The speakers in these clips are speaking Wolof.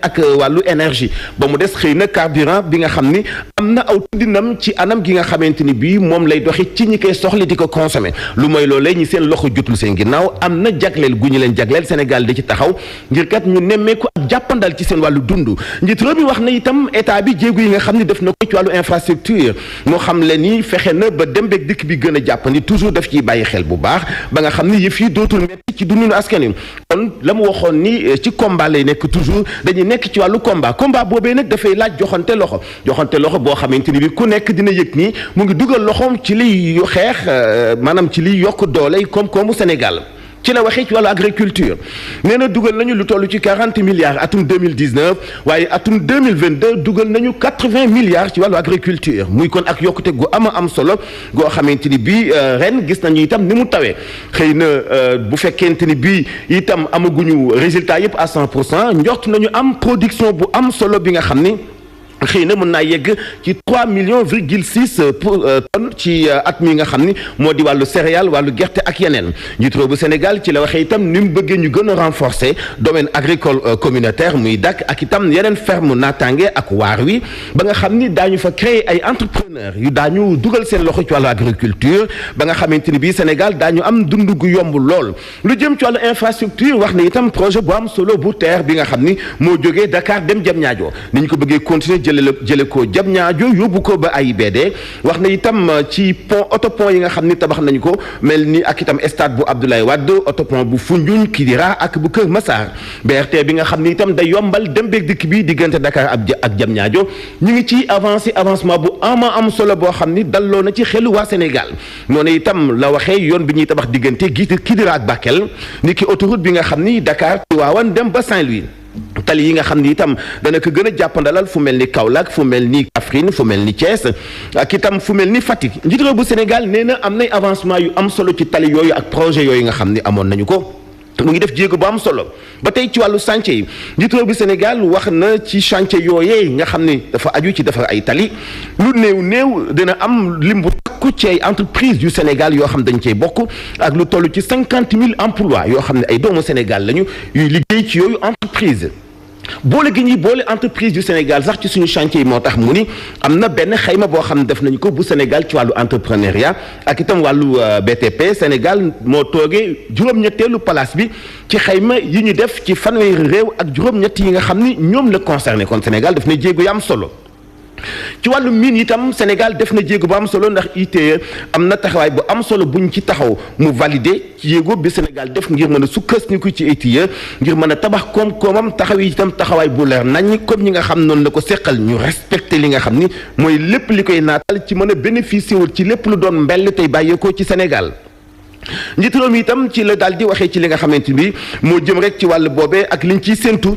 ak wàllu énergie ba mu des xëy na carburant bi nga xam ni am na aw tuddinam ci anam gi nga xamante ni bii moom lay doxi ci ñi koy soxla di ko consommer lu mooy loolee ñi seen loxo jutul seen ginnaaw am na jagleel gu ñu leen jagleel Sénégal di ci taxaw ngir kat ñu nemmeeku ak jàppandal ci seen wàllu dund njiit réew mi wax na itam état bi jéegu yi nga xam ni def na ko ci wàllu infrastructure moo xam le ni fexe na ba dem beeg dikk bi gën a jàppandi toujours daf ciy bàyyi xel bu baax ba nga xam ni yëf yi dootul metti ci dundinu askan wi kon la mu waxoon ni ci combat lay nekk toujours dañuy nekk ci wàllu combat boobee nag dafay laaj joxante loxo boo xamante ni bi ku nekk dina yëg nii mu ngi dugal loxoom ci liy xeex maanaam ci liy yokk doole koom-koomu Sénégal ci la waxee ci wàllu agriculture nee na dugal nañu lu toll ci 40 milliards atum 2019 waaye atum 2022 dugal nañu 80 milliards ci wàllu agriculture muy kon ak yokkute gu am solo goo xamante ni bii ren gis nañu itam ni mu tawee xëy na bu fekkente ni bii itam amaguñu résultat yëpp à 100% njort nañu am production bu am solo bi nga xam ni xëy na mën naa yegg ci 3,6 tonnes ci at mi nga xam ni moo di wàllu céréales wàllu gerte ak yeneen njiitu réew bu Sénégal ci la waxee itam ni mu bëggee ñu gën a renforcer domaine agricole communautaire muy DAC ak itam yeneen ferme naataange ak waar wi ba nga xam ni daañu fa créer ay entrepreneurs yu daañu dugal seen loxo ci wàllu agriculture ba nga xamante ni bii Sénégal daañu am dund gu yomb lool lu jëm ci wàllu infrastructure wax na itam projet bu am solo bu TER bi nga xam ni moo jógee Dakar dem Diamniadio ni ñu ko bëggee continuer jële ko Diamniadio yóbbu ko ba AIBD wax na itam ci autopont yi nga xam ni tabax nañu ko mel ni ak itam stade bu Abdoulaye Wade autopont bu Foundiougne Kidira ak bu Kër Massar BRT bi nga xam ni itam day yombal dem beeg dikk bi diggante Dakar ak Diamniadio ñu ngi ci avancement bu am solo boo xam ni dalloo na ci xelu waa Sénégal noonu itam la waxee yoon bi ñuy tabax diggante Kidira ak Bakel ni ki autoroute bi nga xam ni Dakar Tivaouane dem ba Saint-Louis tali yi nga xam ni itam dana ko gën a jàppandalal fu mel ni Kaolack fu mel ni Kaffrine fu mel ni Thiès ak itam fu mel ni Fatick njiitu réew bu Sénégal nee na am nay avancement yu am solo ci tali yooyu ak projet yooyu nga xam ni amoon nañu ko mu ngi def jéego bu am solo ba tey ci wàllu chantier yi njiitu réew bu Sénégal wax na ci chantier yooyee nga xam ni dafa aju ci defar ay tali lu néew dina am lim bu takku ci ay entreprise yu Sénégal yoo xam dañ cey bokk ak lu toll ci 50 000 emplois yoo xam ne ay doomu Sénégal lañu yuy liggéey ci yooyu entreprise boole gi ñuy boole entreprise du Sénégal sax ci suñu chantier yi moo tax mu ni am na benn xayma boo xam ne def nañu ko bu Sénégal ci wàllu entrepreneuriat ak itam wàllu BTP Sénégal moo toogee juróom-ñetteelu place bi ci xayma yi ñu def ci fanweeri réew ak juróom-ñett yi nga xam ni ñoom la concerné kon Sénégal daf na jéego yu am solo. ci wàllu mine itam Sénégal def na jéego bu am solo ndax ITIE am na taxawaay bu am solo buñ ci taxaw mu validé ci jéego bi Sénégal def ngir mën a sukkandiku ci ITIE ngir mën a tabax koom-koomam taxaw itam taxawaay bu leer nañ comme ñi nga xam noonu la ko seqal ñu respecté li nga xam ni mooy lépp li koy naatal ci mën a bénéficier wul ci lépp lu doon mbell tey bàyyeekoo ci Sénégal. njiitu réew mi itam ci la daal di waxee ci li nga xamante ni moo jëm rek ci wàllu boobee ak liñ ciy séntu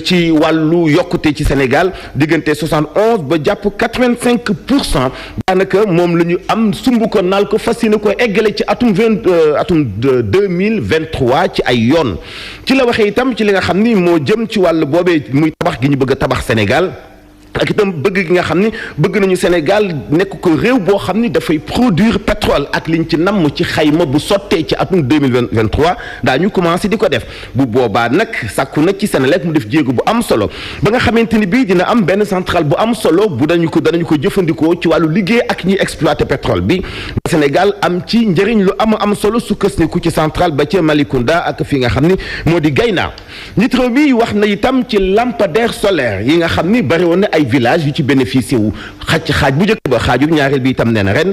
ci wàllu yokkute ci Sénégal diggante 71 ba jàpp 85% daanaka moom la ñu am sumb ko naal ko fas yéene ko eggale ci atum 2023 ci ay yoon ci la waxee itam ci li nga xam ni moo jëm ci wàllu boobee muy tabax gi ñu bëgg a tabax Sénégal. ak itam bëgg gi nga xam ni bëgg nañu Sénégal nekk ko réew boo xam ni dafay produire pétrole ak liñ ci namm ci xayma bu sottee ci atum 2023 daañu commencé di ko def bu boobaa nag sàkku na ci Senelec mu def jéego bu am solo ba nga xamante ni bii dina am benn centrale bu am solo bu danañu ko jëfandikoo ci wàllu liggéey ak ñiy exploiter pétrole bi Sénégal am ci njëriñ lu am solo sukkandiku ci centrale ba ca Malicounda ak fi nga xam ni moo di Gayna njiit réew mi wax na itam ci lampadaire solaire yi nga xam ni bari woon na ay village yu ci bénéficié wu xaaj bu njëkk ba xaaju ñaareel bi itam nee na ren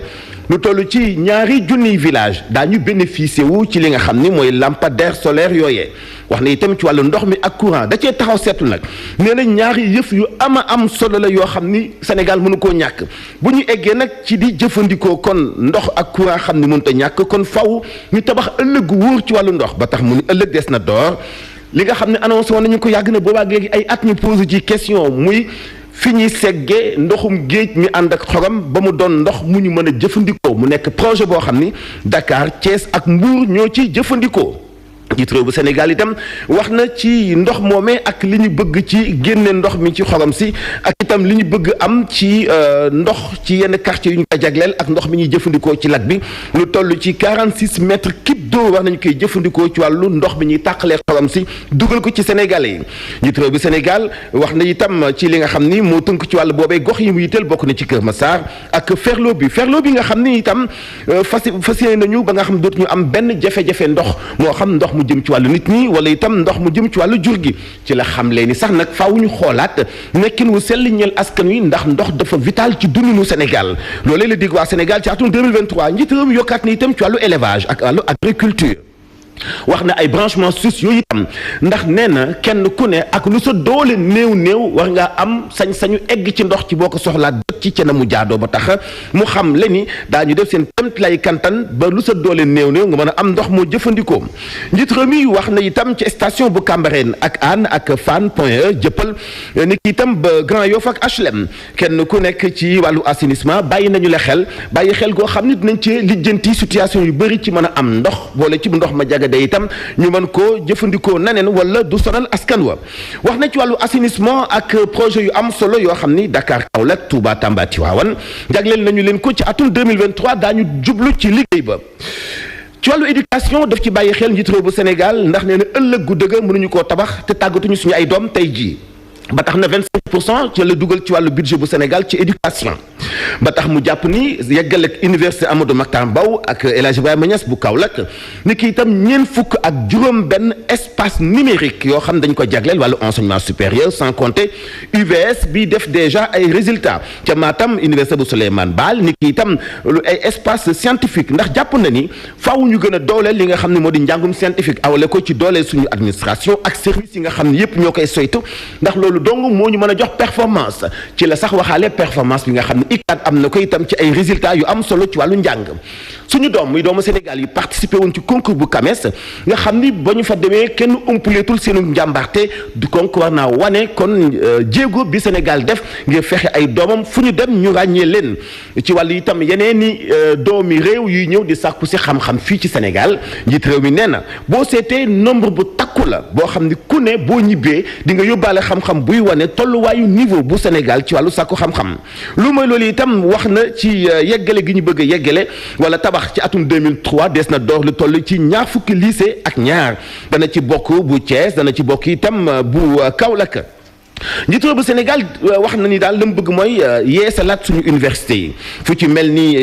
lu toll ci ñaari junniy village daañu bénéficié wu ci li nga xam ni mooy lampadaire solaire yooyee wax na itam ci wàllu ndox mi ak courant da cee taxaw seetlu nag nee na ñaari yëf yu am solo la yoo xam ni Sénégal mënu koo ñàkk bu ñu eggee nag ci di jëfandikoo kon ndox ak courant xam ni mënut a ñàkk kon faw ñu tabax ëllëg gu wóor ci wàllu ndox ba tax mu ni ëllëg des na door li nga xam ne annoncé woon nañu ko yàgg na boobaak léegi ay at ñu posé ci question muy fi ñuy seggee ndoxum géej mi ànd ak xorom ba mu doon ndox mu ñu mën a jëfandikoo mu nekk projet boo xam ni Dakar Thiès ak Mbour ñoo ciy jëfandikoo njiit réew bu Sénégal itam wax na ci ndox moomee ak li ñu bëgg ci génne ndox mi ci xorom si ak itam li ñu bëgg am ci ndox ci yenn quartier yu ñu ko jagleel ak ndox mi ñuy jëfandikoo ci lac bi lu toll ci 46 mètres cube d'eau war nañu koy jëfandikoo ci wàllu ndox mi ñuy tàqalee xorom si dugal ko ci Sénégalais yi njiit réew bu Sénégal wax na itam ci li nga xam ni moo tënk ci wàllu boobee gox yi mu yitteel bokk na ci Kër Massar ak ferlo bi nga xam ni itam fas yéene nañu ba nga xam dootuñu am benn jafe-jafe ndox moo xam ndox mu jëm ci wàllu nit ñi wala itam ndox mu jëm ci wàllu jur gi ci la xamle ni sax nag faaw ñu xoolaat nekkin wu sell ñeel askan wi ndax ndox dafa vital ci dundinu Sénégal loolee la dig waa Sénégal ci atum 2023 njiit réew mi yokkaat na itam ci wàllu élevage ak wàllu agriculture wax na ay branchements sociaux itam ndax nee na kenn ku ne ak lu sa doole néew war ngaa am sañ-sañu egg ci ndox ci boo ko soxlaa jot ci ca na mu jaadoo ba tax mu xam le ni daañu def seen temt lay kantan ba lu sa doole néew nga mën a am ndox moo jëfandikoo njiit réew mi wax na itam ci station bu Cambérène ak Hann ak Fann Point E jëppal ni ki itam ba Grand Yoff ak HLM kenn ku nekk ci wàllu assainissement bàyyi nañu la xel bàyyi xel goo xam ne dinañ ci lijjanti situation yu bëri ci mën a am ndox boole ci ndox ma jaga day itam ñu mën koo jëfandikoo naneen wala du sonal askan wa wax na ci wàllu assainissement ak projet yu am solo yoo xam ni Dakar Kaolack Touba Tamba Tivaouane jagleel nañu leen ko ci atum 2023 daañu jublu ci liggéey ba ci wàllu éducation daf ci bàyyi xel njiit réew bu Sénégal ndax nee na ëllëg gu dëgg mënuñu koo tabax te tàggatuñu suñu ay doom tey jii ba tax na 25% ci la dugal ci wàllu budget bu Sénégal ci éducation ba tax mu jàpp ni yeggale ak université Amadou Mahtar Mbow ak El Hadj Ibrahima Niass bu Kaolack ni ki itam ñeent fukk ak juróom benn espace numérique yoo xam dañ ko jagleel wàllu enseignement supérieur sans compter UVS bi def déjà ay résultats ca Matam université bu Souleymane Baal ni ki itam ay espace scientifique ndax jàpp na ni faaw ñu gën a dooleel li nga xam ne moo di njàngum scientifique awale ko ci dooleel suñu administration ak service yi nga xam ne yépp ñoo koy soytu ndax loolu dong moo ñu mën a jox performance ci la sax waxaale performance bi nga xam ne ICAD am na ko itam ci ay résultats yu am solo ci wàllu njàng suñu doom muy doomu Sénégal yi participé woon ci concours bu CAMES nga xam ni ba ñu fa demee kenn umpuleetul seenu njàmbarte du concours war naa wane kon jéego bi Sénégal def ngir fexe ay doomam fu ñu dem ñu ràññee leen ci wàllu itam yeneen i doomi réew yuy ñëw di sàkku si xam-xam fii ci Sénégal njiit réew mi nee na boo seetee nombre bu takku la boo xam ni ku ne boo ñibbee di nga yóbbaale xam-xam buy wane tolluwaayu niveau bu Sénégal ci wàllu sàkku xam-xam lu mooy loolu itam wax na ci yeggale gi ñu bëgg a yeggale wala tabax ci atum 2003 des na door lu toll ci ñaar fukki lycée ak ñaar dana ci bokk bu Thiès dana ci bokk itam bu Kaolack njiit réew bu Sénégal wax na ni daal la mu bëgg mooy yeesalaat suñu université yi fu ci mel ni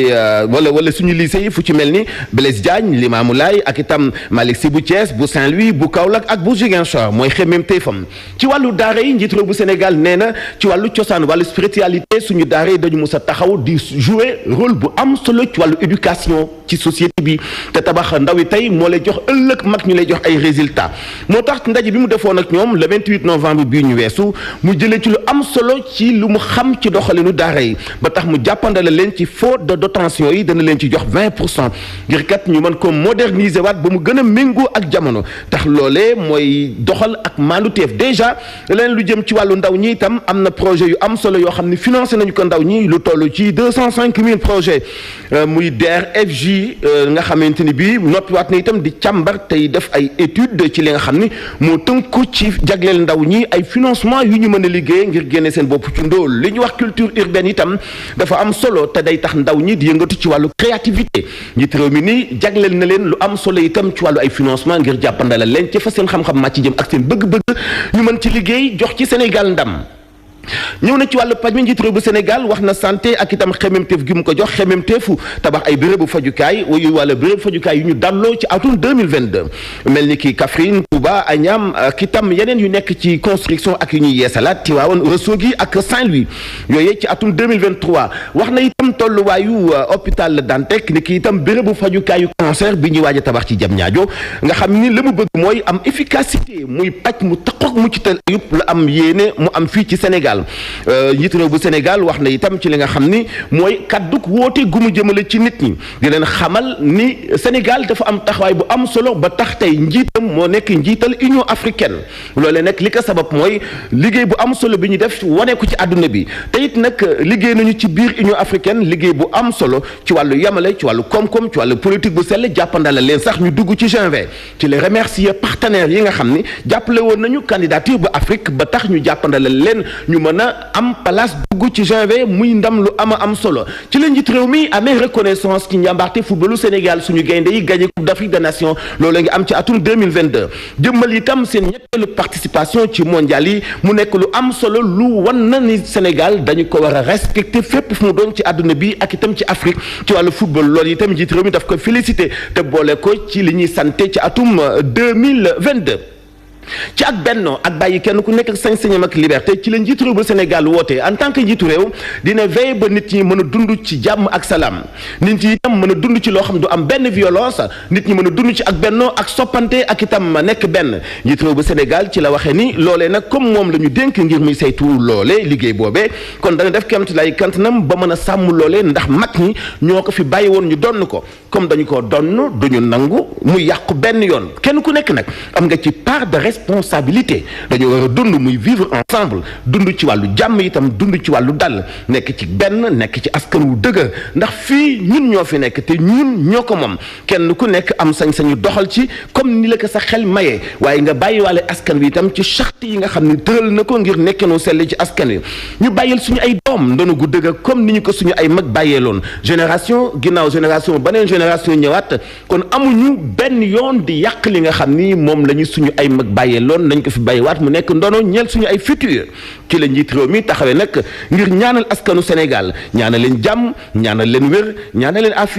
wala suñu lycée yi fu ci mel ni Blaise Diagne Limamoulaye ak itam Malick Sy bu Thiès bu Saint-Louis bu Kaolack ak bu Ziguinchor mooy xemmemteefam ci wàllu daara yi njiit réew bu Sénégal nee na ci wàllu cosaan wàllu spiritualité suñu daara yi dañu mus a taxaw di jouer rôle bu am solo ci wàllu éducation ci société bi te tabax ndaw yi tey moo lay jox ëllëg mag ñu lay jox ay résultats moo tax ndaje bi mu defoon ak ñoom le 28 novembre bii ñu weesu mu jëlee ci lu am solo ci lu mu xam ci doxalinu daara yi ba tax mu jàppandale leen ci fonds de dotation yi dana leen ci jox 20% ngir kat ñu mën ko moderniser waat ba mu gën a méngoo ak jamono tax loolee mooy doxal ak maanduteef déjà leen lu jëm ci wàllu ndaw ñi itam am na projet yu am solo yoo xam ne financé nañu ko ndaw ñi lu toll ci 205 000 projets muy DER FJ nga xamante ni bii noppiwaat na itam di càmbar tey def ay études ci li nga xam ni moo tënku ci jagleel ndaw ñi ay financement yu ñu mën a liggéey ngir génne seen bopp ci ndóol li ñu wax culture urbaine itam dafa am solo te day tax ndaw ñi di yëngatu ci wàllu créativité njiit réew mi ni jagleel na leen lu am solo itam ci wàllu ay financement ngir jàppandala leen ci fa seen xam-xam màcc jëm ak seen bëgg-bëgg ñu mën ci liggéey jox ci Sénégal ndam ñëw na ci wàllu paj mi njiit réew bu Sénégal wax na santé ak itam xememteef gi mu ko jox xememteefu tabax ay bérébu fajukaay wala bérébu fajukaay yu ñu dalloo ci atum 2022 mel ni ki Kaffrine Touba Agnam ak itam yeneen yu nekk ci construction ak yu ñuy yeesalaat Tivaouane Ourossogui ak Saint-Louis yooyu ci atum 2023 wax na itam tolluwaayu hôpital Dantec ni ki itam bérébu fajukaayu cancer bi ñuy waaj a tabax ci Diamniadio nga xam ni la mu bëgg mooy am efficacité muy paj mu taqoog mu ci tal ayub la am yéene mu am fii ci Sénégal Sénégal njiitu réew bu Sénégal wax na itam ci li nga xam ni mooy kaddu woote gu mu jëmale ci nit ñi di leen xamal ni Sénégal dafa am taxawaay bu am solo ba tax tey njiitam moo nekk njiital Union africaine loolee nag li ko sabab mooy liggéey bu am solo bi ñu def wane ko ci àdduna bi te it nag liggéey nañu ci biir Union africaine liggéey bu am solo ci wàllu yamale ci wàllu koom-koom ci wàllu politique bu sell jàppandala leen sax ñu dugg ci G20 ci les remercier partenaires yi nga xam ni jàppale woon nañu candidature bu Afrique ba tax ñu jàppandala leen ñu mën a am place dugg ci G20 muy ndam lu am solo ci la njiit réew mi amee reconnaissance ci njàmbaarte footballu Sénégal suñu gaynde yi gagné Coupe d'Afrique des Nations loolu ngi am ci atum 2022 jëmmal itam seen ñetteelu participation ci mondial yi mu nekk lu am solo lu wan na ni Sénégal dañu ko war a respecté fépp fu mu doon ci àdduna bi ak itam ci Afrique ci wàllu football loolu itam njiit réew mi daf ko félicité te boole ko ci li ñuy santé ci atum 2022 ci ak bennoo ak bàyyi kenn ku nekk ak sañ-sañam ak liberté ci la njiitu réew bu Sénégal woote en tant que njiitu réew dina veille ba nit ñi mën a dund ci jàmm ak salaam nit ñi itam mën a dund ci loo xam du am benn violence nit ñi mën a dund ci ak bennoo ak soppante ak itam nekk benn njiitu réew bu Sénégal ci la waxee ni loolee nag comme moom la ñu dénk ngir muy saytu loolee liggéey boobee kon dana def kemt lay kantanam ba mën a sàmm loolee ndax mag ñi ñoo ko fi bàyyi woon ñu donn ko comme dañu ko donn duñu nangu mu yàqu benn yoon kenn ku nekk nag am nga ci part de responsabilité dañoo war a dund muy vivre ensemble dund ci wàllu jàmm itam dund ci wàllu dal nekk ci benn nekk ci askan wu dëgër ndax fii ñun ñoo fi nekk te ñun ñoo ko moom kenn ku nekk am sañ-sañu doxal ci comme ni la ko sa xel mayee waaye nga bàyyiwaale askan wi itam ci charte yi nga xam ne tëral na ko ngir nekkenoo sell ci askan wi ñu bàyyil suñu ay doom ndono gu dëgër comme ni ñu ko suñu ay mag bàyyeeloon génération ginnaaw génération beneen génération ñëwaat kon amuñu benn yoon di yàq li nga xam ni moom la ñu suñu ay mag bàyyeeloon nañ ko fi bàyyiwaat mu nekk ndono ñeel suñu ay futur ci la njiit réew mi taxawee nag ngir ñaanal askanu Sénégal ñaanal leen jàmm ñaanal leen wér ñaanal leen afiya